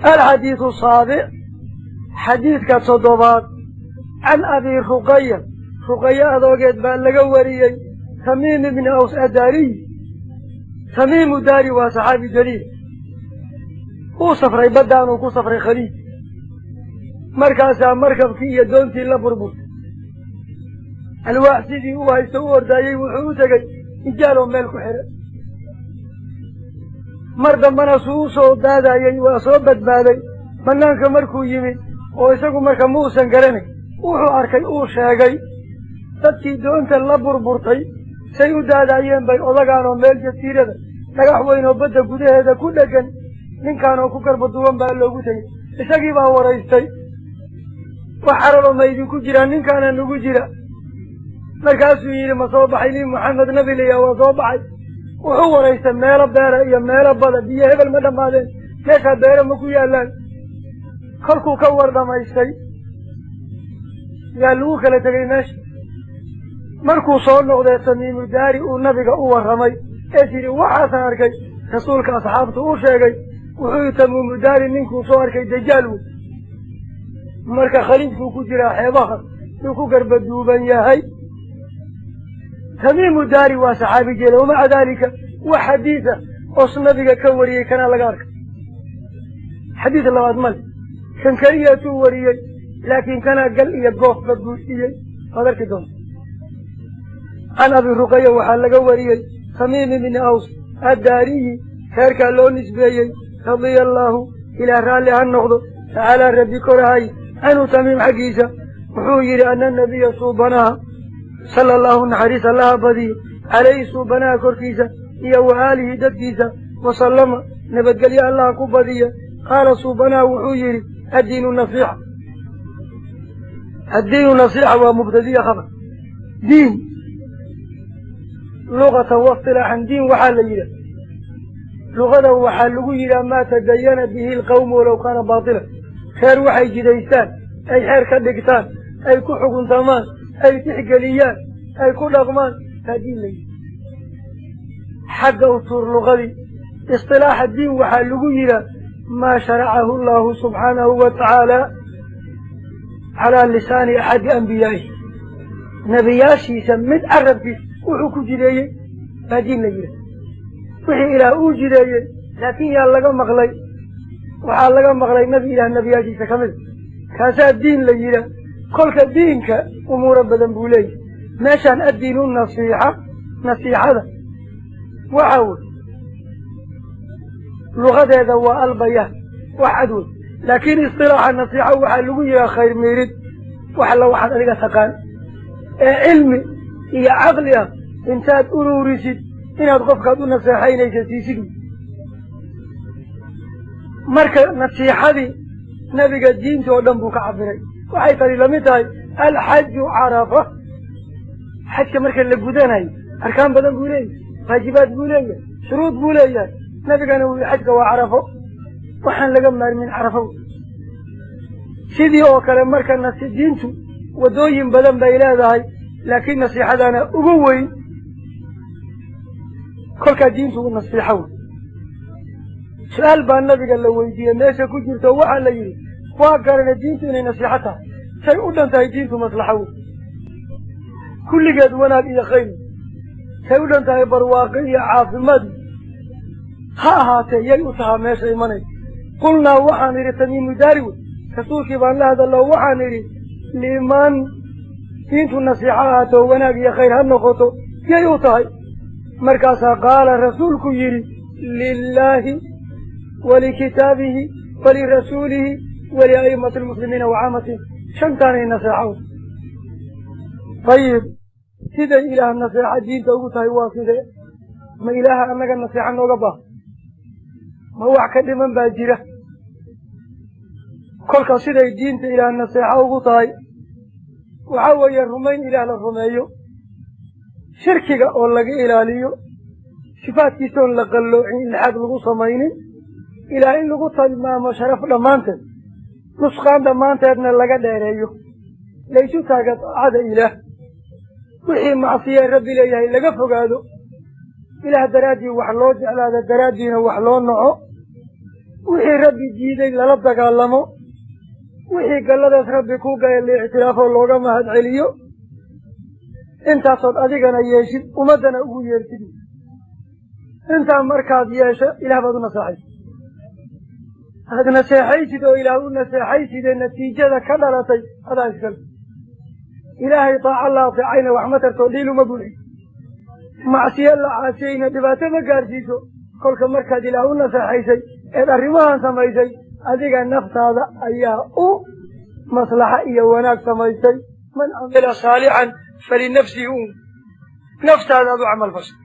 Alxadiidu saabic, xadiidka toddobaad, can Abii Ruqaya, Ruqaya adoogeed baa laga wariyey, Tamiim ibni Aws Addaariy. Tamiimu Daari waa saxaabi jaliil. Uu safray, baddaanuu ku safray Khaliij. Markaasaa markabkii iyo doontii la burburtay. Alwaax sidii uu haysto u ordaayey, wuxuu u tegey ijaaloo meel ku xiray. Mar dambana suu u soo daadayey, waa soo badbaaday. Banaanka markuu yimid oo isagu marka ma uusan garanay, wuxuu arkay, uu sheegay dadkii doonta la burburtay say u daadaayeen bay odagaanoo meel jasiirada, dhagax weyn oo badda gudaheeda ku dheggan, ninkaanoo ku garba duwan baa loogu tegey. Isagii baa waraystay: "Wax carabo ma idinku jiraan? Ninkaana nagu jira." Markaasuu yidhi: "Ma soo baxay nin Maxamed nabi layaa?" "Waa soo baxay." Wuxuu waraystay meelo beera iyo meelo bada, biyo hebel ma dhammaadeen, meeshaa beere ma ku yaallaan. Kolkuu ka war dhamaystay yaa lagu kala tegey meesha. Markuu soo noqdee Tamiimu Daari uu nabiga u warramay ee tidhi: "Waxaasaan arkay," rasuulka asxaabtu u sheegay, wuxuu yihi: "Tamiimu Daari ninkuu soo arkay dajaal wey." Marka khaliijkuu ku jiraa, xeebaha yuu ku garbaduuban yahay. Tamiimu Daari waa saxaabi jeela. Wamaca daalika wax xadiida oos nabiga ka wariyey kanaa laga arkay. Xadiis labaad male, kan keliyaasuu wariyey, laakiin kanaa gal iyo goofba buuxiyey. Waad arki doonta. Can Abi Ruqaya waxaa laga wariyey, Tamiim ibni Aws Addaariyi, reerkaa loo nisbeeyey, radia allaahu, Ilaah raalli ha noqdo, tacaalaa, Rabbi korahay, canhu Tamiim xaggiisa, wuxuu yidhi: ana nabiya, suubanaha, sala allahu, naxariis Allaha badiyo, calayhi, suubanaha korkiisa iyo wa aalihi, dadkiisa, wasalama, nabadgelyo Allaha ku badiya, qaala, suubanaha wuxuu yidhi: addiinu nasiixa. Addiinu nasiixa waa mubtadiya khabar. Diin luqatan waistilaaxan, diin waxaa la yidhaha, luqada waxaa lagu yidhaha maa tadayana bihi alqawmu walow kaana baatila. Reer waxay jidaystaan, ay xeer ka dhigtaan, ay ku xukuntamaan, ay tixgeliyaan, ay ku dhaqmaan, taa diin la yidhi. Xagga utuur luqadii, istilaaxa diin waxaa lagu yidhaha maa sharacahu allahu subxaanahu wa tacaala calaa lisaani axadi ambiyaa'ihi, nebiyaashiisa mid carabkiis wuxuu ku jideeyey baa diin la yidhaha. Wixii Ilaah uu jideeyey, laakiin yaa laga maqlay? Waxaa laga maqlay nebi Ilaah nebiyaashiisa ka mida, kaasaa diin la yidhaah. Kolka diinka umuuro badan buu leeyahay. Meeshaan addiinu nasiixa, nasiixada waxa wey luqadeeda waa albayaan, wax cad wey. Laakiin istilaaxa nasiixa waxaa lagu yidhaha khayr miirid, wax alla waxaad adiga taqaan ee cilmi iyo caqli ah intaad uruurisid inaad qofkaad u naseexaynaysa siisid. Marka nasiixadii nabiga diinta oo dhan buu ka cabiray. Waxay tani lamid tahay alxaju carafa. Xajka marka la gudanayo arkaan badan buu leeyahay, waajibaad buu leeyahay, shuruud buu leeyahay. Nabigana wuu yihi: "Xajka waa Carafo, waxaan laga maarmin Carafo." Sidii oo kale marka diintu waddooyin badan bay leedahay, laakiin nasiixadana ugu weyn. Kolkaa diintu u nasiixo wey. Su-aal baa nabiga la weydiiyey meesha ku jirto. Waxaa la yidhi: "Waa garana diintu inay nasiixo tahay, say u dhan tahay diintu maslaxo wey, kulligeed wanaag iyo khayr, say u dhan tahay barwaaqo iyo caafimaad ha ahaatee, yay u tahaa meesha imanaysa?" Qulnaa, waxaan idhi, Tamiimu Daari wey, rasuulkii baan la hadallo, waxaan idhi: "Liman diintu nasiixo ahaato, wanaag iyo khayr ha noqoto, yay u tahay?" Markaasaa qaala, rasuulku yidhi: "Lilaahi walikitaabihi walirasuulihi walia'imati almuslimiina wacaamatihim." Shantaanay naseexo. Ayib, siday Ilaah naseexa diinta ugu tahay waa sidee? Ma Ilaaha annaga naseexa nooga baaha? Ma wax ka dhiman baa jira? Kolka siday diinta Ilaah naseexo ugu tahay waxaa weeye rumayn Ilaah la rumeeyo, shirkiga oo laga ilaaliyo, sifaadkiisaoon la qalloocin, ilxaad lagu samaynin, Ilaah in lagu tilmaamo sharaf dhammaanteed, nusqaan dhammaanteedna laga dheereeyo, laysu taaga daacada Ilaah, wixii macsiyee Rabbi leeyahay laga fogaado, Ilaah daraaddii wax loo jeclaada, daraaddiina wax loo naco, wixii Rabbi diiday lala dagaalamo, wixii galladaas Rabbi ku gaya la ictiraafoo looga mahad celiyo. Intaasood adigana yeeshid, ummaddana ugu yeertid. Intaa markaad yeesho, Ilaah baad u naseexaysid, aad naseexaysid oo Ilaah u naseexaysidee natiijada ka dhalatay adaa iskale. Ilaahay daaco la ateecayna wax ma tartoo dhiil uma buuxi, macsiyo la caasiyeyna dhibaato ma gaarsiiso. Kolka markaad Ilaah u naseexaysay eed arrimahan samaysay, adiga naftaada ayaa u maslaxa iyo wanaag samaysay. Man camila saalixan falinafsihi, un naftaada aad u camal fashay.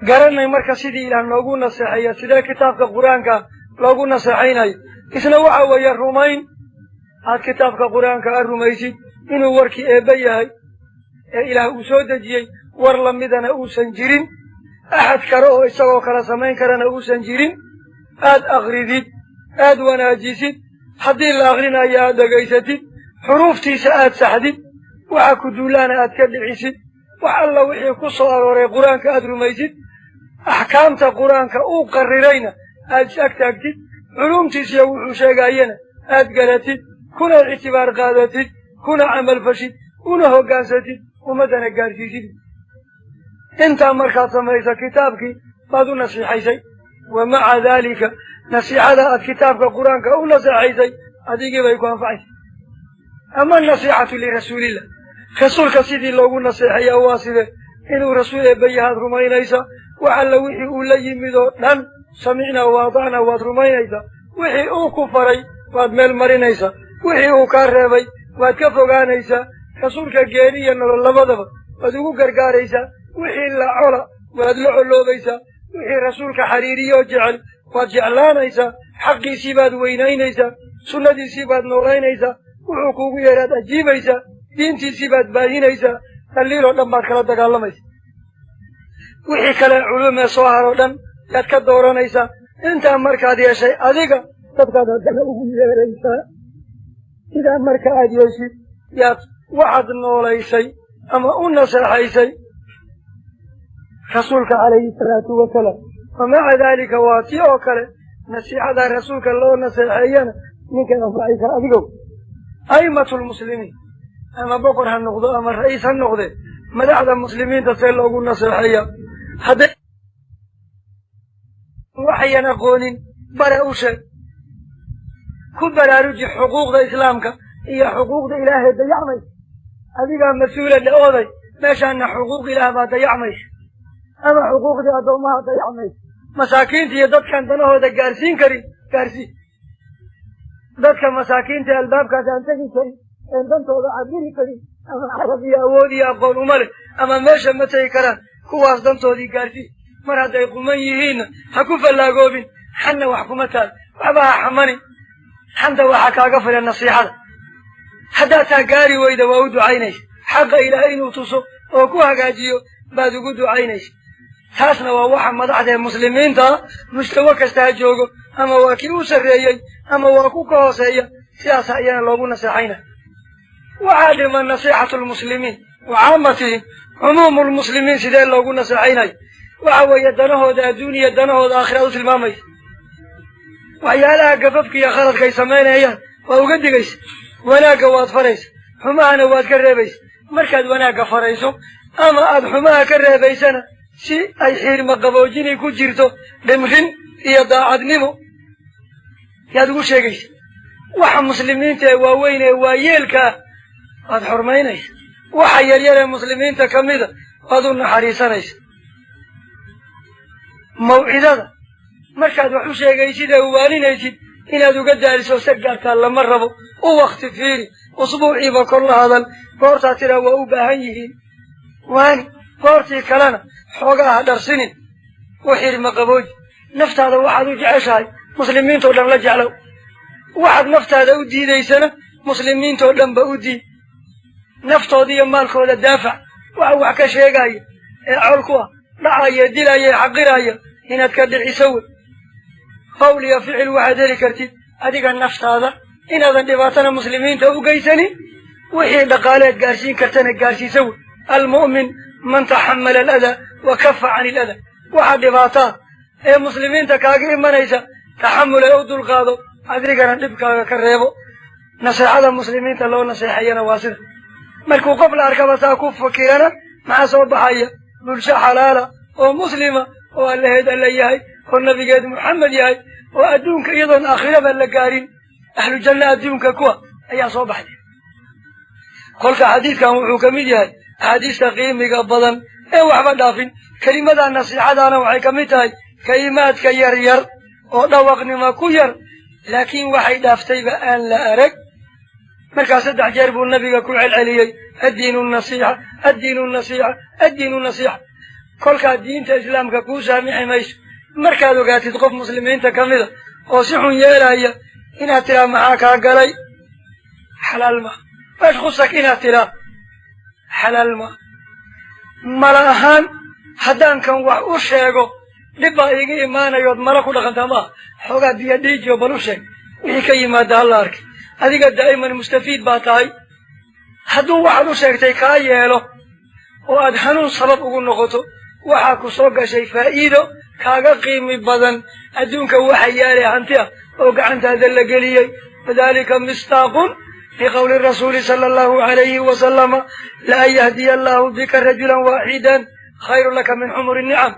Garanay marka sidii Ilaah noogu naseexeeya, sidee kitaabka Qur-aanka loogu naseexaynayo? Isna waxa weeye rumayn aad kitaabka Qur-aanka a rumaysid inuu warkii Eebbe yahay ee Ilaah uu soo dejiyey, war lamidana uusan jirin, axad kale oo isagoo kala samayn karana uusan jirin. Aad akridid, aad wanaajisid, haddii la akrinayo aad dhegaysatid, xuruuftiisa aad saxdid, waxa ku duulaana aad ka dhicisid, wax alla wixii ku soo arooray Qur-aanka aad rumaysid, axkaamta Qur-aanka uu qarrirayna aad is ag taagtid, culuumtiisiyo wuxuu sheegaayana aad garatid, kuna ictibaar qaadatid, kuna camal fashid, una hoggaansatid, ummaddana gaarsiisid. Intaa markaad samayso, kitaabkii baad u nasiixaysay. Wa maca daalika, nasiixada aad kitaabka Qur-aanka u naseexaysay adigii bay ku anfacaysa. Ama nasiixatu lirasuulillah, rasuulka sidii loogu naseexeeyaa waa side? Inuu rasuul eebbayahaad rumaynaysa, wax alla wixii uu la yimid oo dhan samicnaa wa atacnaa waad rumaynaysaa, wixii uu ku faray waad meel marinaysaa, wixii uu kaa reebay waad ka fogaanaysaa. Rasuulka geeri iyo nolol labadaba waad ugu gargaaraysaa, wixii la cola waad la colloobaysaa, wixii rasuulka xariiriyoo jecel waad jeclaanaysaa, xaqiisii baad weynaynaysaa, sunnadiisii baad noolaynaysaa, wuxuu kuugu yeeraad ajiibaysaa, diintiisii baad baahinaysaa, daliiloo dhan baad kala dagaalamaysa, wixii kale culuumee soo haroo dhan yaad ka dooranaysaa. Intaa markaad yeeshay, adiga dadkaad haddana ugu yeeraysaa. Sidaa marka aad yeeshid, yaad waxaad noolaysay ama u naseexaysay rasuulka calayhi salaatu wasalaam. Wa maca daalika, waa tii oo kale, nasiixadaa rasuulka loo naseexeeyana ninkay anfacaysaa adigow. A'immatu lmuslimiin, ama boqor ha noqdo ama ra'iis ha noqde, madaxda muslimiinta see loogu naseexeeya? Hadday waxayan aqoonin, bare, u sheeg, ku baraaruji xuquuqda islaamka iyo xuquuqda Ilaahay dayacmaysa. Adigaa mas-uula dhe-ooday, meeshaana xuquuq Ilaah baa dayacmaysa ama xuquuqdii addoommaha dayacmaysa. Masaakiinta iyo dadkaan danahooda gaarsiin karin gaarsii. Dadka masaakiinta albaabkaas aan tegi karin, een dantooda cabiri karin, ama carab iyo awood iyo aqoon uma leh, ama meesha ma tegi karaan, kuwaas dantoodii gaarsii. Mar hadday quman yihiinna ha ku fallaagoobin, xanna wax kuma taal, waxba ha xamanin. Xanta waxaa kaaga filan nasiixada. Haddaad taa gaari weyda, waa u ducaynaysa, xaqa Ilaahay inuu tuso oo ku hagaajiyo baad ugu ducaynaysa. Taasna waa waxa madaxda ee muslimiinta, mustawo kasta ha joogo, ama waa kii u sarreeyey ama waa ku ka hooseeya, sidaasa iyana loogu naseexayna. Waxaa dhiman nasiixatu lmuslimiin wa caamatihim, cumuumu lmuslimiin sidee loogu naseexaynayo? Waxa weeye danahooda adduun iyo danahooda aakhiraad u tilmaamaysa. Waxyaalaha gafafka iyo khaladkay samaynayaan waa uga digaysa, wanaagga waad faraysa, xumahana waad ka reebaysa. Markaad wanaagga farayso ama aad xumaha ka reebaysana, si ay xiirma qaboojini ku jirto, dhimrin iyo daacadnimo yaad ugu sheegaysa. Waxa muslimiinta ee waaweyn ee waayeelka ah waad xurmaynaysa, waxa yaryar ee muslimiinta ka mida waad u naxariisanaysa. Mawcidada markaad wax u sheegaysid ee waaninaysid, inaad uga daaliso se gaartaa lama rabo. U wakti fiiri, usbuuciiba kor la hadal, goortaa tiraa waa u baahan yihiin waani, goortii kalena xoogaa ha dharsinin, u xirma qabooji. Naftaada waxaad u jeceshahay muslimiintoo dhan la jeclow, waxaad naftaada u diidaysana muslimiintoo dhanba u diid. Naftooda iyo maalkooda daafac, waxa wax ka sheegaya ee col ku ah, dhacaya, dilaya, xaqiraya inaad ka dhiciso wey. Qowl iyo ficil waxaad heli kartid adiga naftaada inaadan dhibaatana muslimiinta u geysanin, wixii dhaqaaleed gaarsiin kartana gaarsiisa wey. Almu'min man taxamala aladaa wa kafa can iladaa. Waxaa dhibaataa Ee muslimiinta kaaga imanaysa taxamul ee u dulqaado, adigana dhibkaaga ka reebo. Naseexada muslimiinta loo naseexayana waa sida markuu qof la arkaba saa ku fakirana, maxaa soo baxaya? Bulsho xalaala oo muslima oo Allaheed Alla yahay oo nabigeed Muxamed yahay oo adduunka iyadoon aakhiraba la gaarin ahlu janna adduunka kuwa ayaa soo baxday. Kolka xadiidkan wuxuu ka mid yahay axaadiista qiimiga badan ee waxba dhaafin. Kelimada nasiixadaana waxay ka mid tahay kelimaadka yar yar oo dhawaqnimo ku yar, laakiin waxay dhaaftayba aan la arag. Markaa saddex jeer buu nabiga ku celceliyey: "Addiinu nasiixa, addiinu nasiixa, addiinu nasiixa." Kolkaa diinta islaamka kuu saamixi mayso markaad ogaatid qof muslimiinta ka mida oo si xun yeelaya inaad tiraa "Maxaa kaa galay?" Xalaal maa. "Bash khusak" inaad tiraa xalaal maa. Mala ahaan haddaan kan wax u sheego dhib baa iiga imaanayood mala ku dhaqantaa maaha. Xoogaa biyo dhiijiyo bal u sheeg, wixii ka yimaada hala arkay. Adiga daa'iman mustafiid baa tahay. Hadduu waxaad u sheegtay kaa yeelo oo aad hanuun sabab ugu noqoto, waxaa ku soo gashay faa'iido kaaga qiimi badan adduunka waxa yaale hanti ah oo gacantaada la geliyey. Wadalika mistaaqun liqowli rasuuli sala allahu calayhi wasalama: "La an yahdiya allahu bika rajulan waaxidan khayrun laka min xumuri nicam."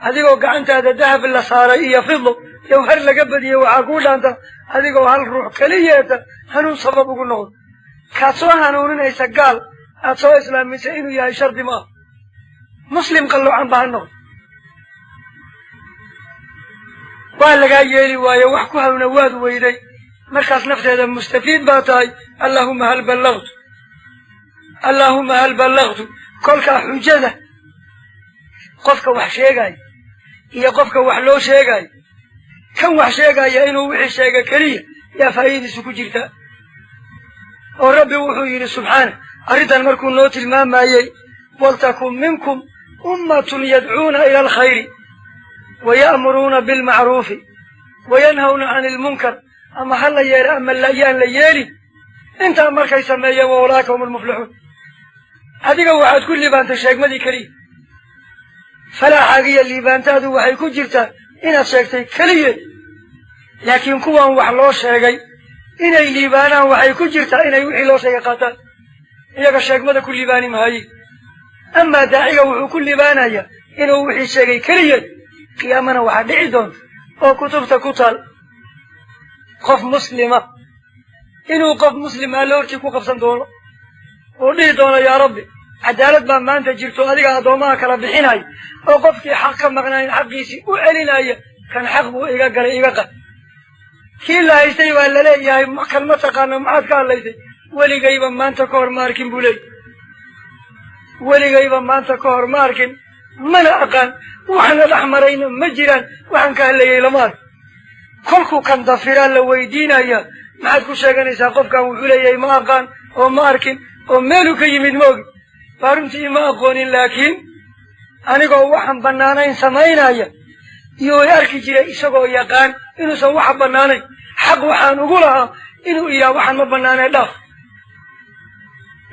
Adigoo gacantaada dahab la saaray iyo fido jawhar laga badiyey waxaa kuu dhaanta adigoo hal ruux keliyeeta hanuun sabab ugu noqdo. Kaad soo hanuuninaysa gaal aad soo islaamisay inuu yahay shardi ma ah, muslim qalloocan ba ha noqdo. Waa lagaa yeeli waaye, wax ku hanuuna waad weyday, markaas nafteeda mustafiid baa tahay. Allahuma hal ballagtu, allaahuma hal ballagtu. Kolkaa xujada qofka wax sheegaayo iyo qofka wax loo sheegaayo, kan wax sheegaya inuu wixii sheega keliya yaa faa'iidadiisu ku jirta. Oo Rabbi wuxuu yidhi subxaana arrintan markuu noo tilmaamayey: "Waltakun minkum ummatun yadcuuna ila alkhayri wa ya'muruuna bilmacruufi wa yanhawna cani ilmunkar." Ama ha la yeelo ama yaan la yeelin, intaa markay sameeyeen, wa ulaa'ika hum almuflixuun. Adiga waxaad ku liibaantay sheegmadii keliya. Falaaxaagiyo liibaantaadu waxay ku jirtaa inaad sheegtay keliyeed. Laakiin kuwan wax loo sheegay inay liibaanaan waxay ku jirtaa inay wixii loo sheegay qaataan. Iyaga sheegmada ku liibaani maaye. Amaa daaciga wuxuu ku liibaanayaa inuu wixii sheegay keliyeed. Qiyaamana waxaa dhici doonta oo kutubta ku taal qof muslima inuu qof muslima Alle hortii ku qabsan doono oo dhihi doono: "Yaa Rabbi, cadaalad baa maanta jirto, adiga addoomaha kala bixinaya oo qofkii xaq ka maqnayn xaqiisii u celinaya, kan xaq buu iga galay, iga qad." Kii la haystay baa laleeyahay: "Kan ma taqaano, maxaad ka hadlaysay?" "Weligayba maanta ka hor ma arkin," buu leeyay. "Weligayba maanta ka hor ma arkin, mana aqaan, waxna dhex marayna ma jiraan, waxaan ka hadlayay lama ark." Kolkuu kan dafiraa la weydiinaya: "Maxaad ku sheeganaysaa qofkan?" Wuxuu leeyahay: "Ma aqaan oo ma arkin oo meeluu ka yimid ma ogi. Baa runtii ima aqoonin, laakiin anigoo waxaan bannaanayn samaynaya iyo way arki jiray isagoo yaqaan inuusan waxa bannaanayn. Xaq waxaan ugu lahaa inuu iyaa waxaan ma bannaanay dhaaf,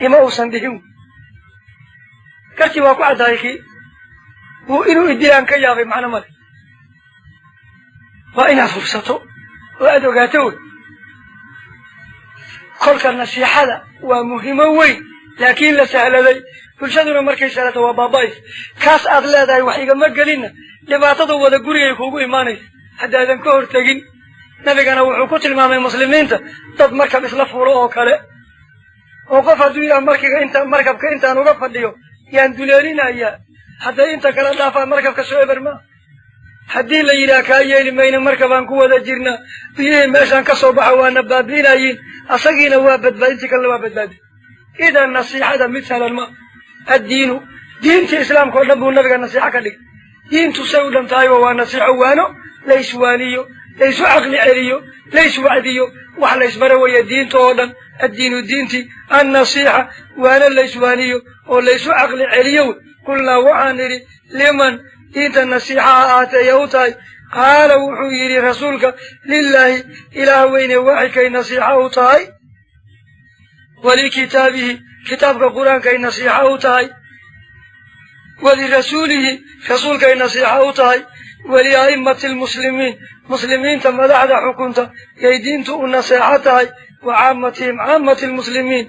ima uusan dhihin. Gartii waa ku caddahay, kii wuu inuu idilaan ka yaabay. Macno male, waa inaad hubsato oo aad ogaato wey." Kolka nasiixada waa muhiimo weyn, laakiin la sahladay. Bulshaduna markay sahlato waa baaba'aysa. Kaas aad leedahay wax igama gelinna, dhibaatada wada gurigay kuugu imaanaysa haddaadan ka hortegin. Nabigana wuxuu ku tilmaamay muslimiinta dad markab isla fuulo oo kale, oo qof hadduu yidhaha markiga inta markabka intaan uga fadhiyo yaan duleelinayaa, hadday inta kala dhaafaan markabka soo eber maa. Haddii la yidhaha kaa yeeli mayna, markabaan ku wada jirnaa, biyihii meeshaan ka soo baxa waana baabi'inayiin, asagiina waa badbaadi, intii kalena waa badbaadi. Idan nasiixada mid sahlan ma. Addiinu, diintii islaamka oo dhan buu nabiga nasiixo ka dhigay. Diintu say u dhan tahayba waa nasiixo, waano la iswaaniyo, la isu caqli celiyo, la iswacdiyo, wax la isbara weeye diinta oo dhan. Addiinu, diintii, annasiixa, waano la iswaaniyo oo la isu caqli celiyo wey. Qulnaa, waxaan nidhi: "Liman diinta nasiixa ha ahaatee u tahay?" Qaala, wuxuu yidhi rasuulka: "Lilaahi, Ilaah weyne waaxidkay nasiixa u tahay, walikitaabihi, kitaabka qur-aankay nasiixa u tahay, walirasuulihi, rasuulkay nasiixa u tahay, Walia'immati almuslimiin, muslimiinta madaxda xukunta yay diintu u naseexo tahay. Wa caammatihim, caammati almuslimiin.